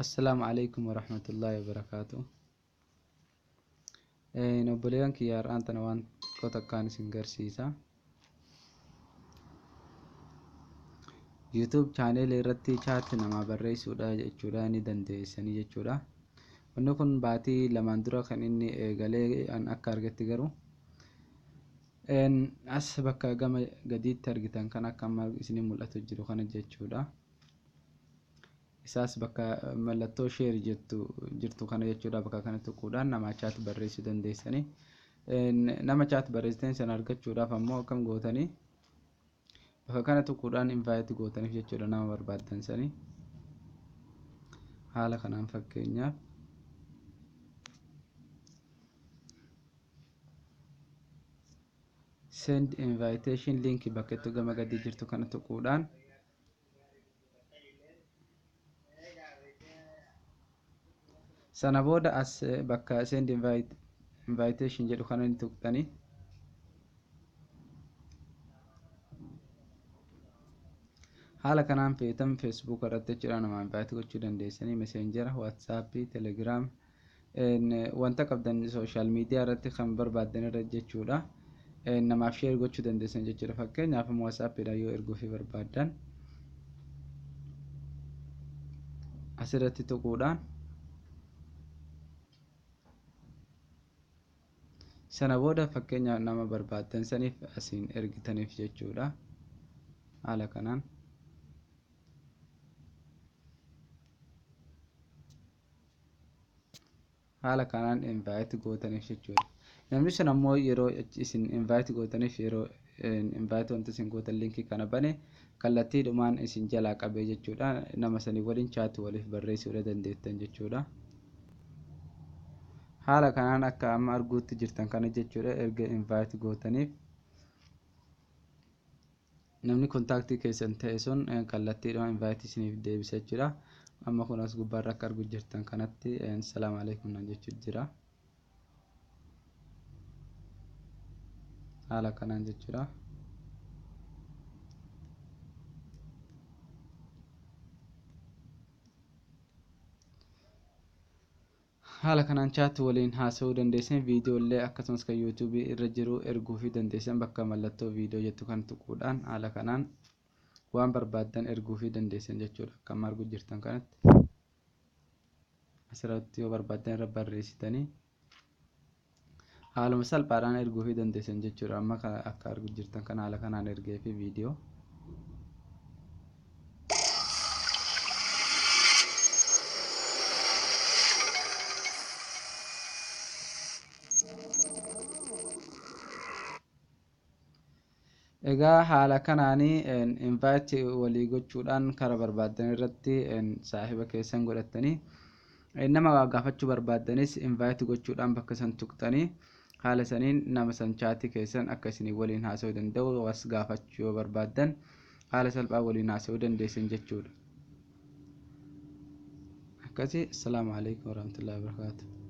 Assalaamu Aleeykum Warahmatullaahi Wabarakaatuh. Obboleeyyan kiyya, har'aan tana waan xiqqoo takkaan isin garsiisa. YouTube channel irratti chat namaa barreessuudha jechuudha, ni dandeessanii jechuudha. Wanni kun baatii 2n dura kan inni eegalee an akka argetti, garuu as bakka gama gadiitti argitan kan akka amma isinii mul'atu jiru kana jechuudha. Isaas bakka mallattoo share jettu jirtu kana jechuudha, bakka kana tuquudhaan nama chat barreessuu dandeessanii. Nama chat barreessitan sana argachuudhaaf ammoo akkam gootanii? Bakka kana tuquudhaan invite gootaniif jechuudha nama barbaaddan sanii. Haala kanaan, fakkeenyaaf, send invitation link bakka itti gama gadii jirtu kana tuquudhaan, sana booda as bakka send invitation jedhu kana ni tuqxanii. Haala kanaan feetan Facebook irratti jechuudha nama invite gochuu dandeessanii, Messenger, WhatsApp, Telegram, wanta qabdan social media irratti kan barbaaddan irra jechuudha namaaf share gochuu dandeessan jechuudha. Fakkeenyaaf, WhatsAppidha yoo erguufii barbaaddan, asirratti tuquudhaan, sana booda fakkeenyaaf nama barbaaddan saniif asiin ergitaniif jechuudha haala kanaan. Haala kanaan invite gootaniif jechuudha. Namni sun ammoo yeroo isin invite gootaniif, yeroo invite wanti isin gootan linkii kana bane, kallattiidhumaan isin jalaa qabee jechuudha. Nama sanii waliin chat waliif barreessuudha dandeettan jechuudha. Haala kanaan akka amma arguutti jirtan kana jechuudha, erga invite gootaniif namni contactii keessan ta'e sun kallattiidhumaan invite isiniif deebisa jechuudha. Amma kun as gubbaarra akka argu jirtan kanatti "Salaamu alaikum" naan jechuu jira. Haala kanaan jechuudha. Haala kanaan chat waliin haasa'uu dandeessan, viidiyoo illee akkasumas kan YouTubeii irra jiru erguufii dandeessan. Bakka mallattoo viidiyoo jettu kan tuquudhaan haala kanaan waan barbaaddan erguufii dandeessan jechuudha. Akka amma arguu jirtan kanatti asirratti yoo barbaaddan irra barreessitanii haaluma salphaadhaan erguufii dandeessan jechuudha. Amma akka arguu jirtan kana haala kanaan ergee fi viidiyoo. Egaa haala kanaanii invite walii gochuudhaan kara barbaaddan irratti saahiba keessan godhattanii, nama gaafachuu barbaaddanis invite gochuudhaan bakka san tuqxanii, haala saniin nama san chatii keessan akka isinii waliin haasa'uu danda'u was gaafachuu yoo barbaaddan haala salphaa waliin haasa'uu dandeessan jechuudha. Akkasii, assalaamu alaikum warahmatullahi wabarakaatuh.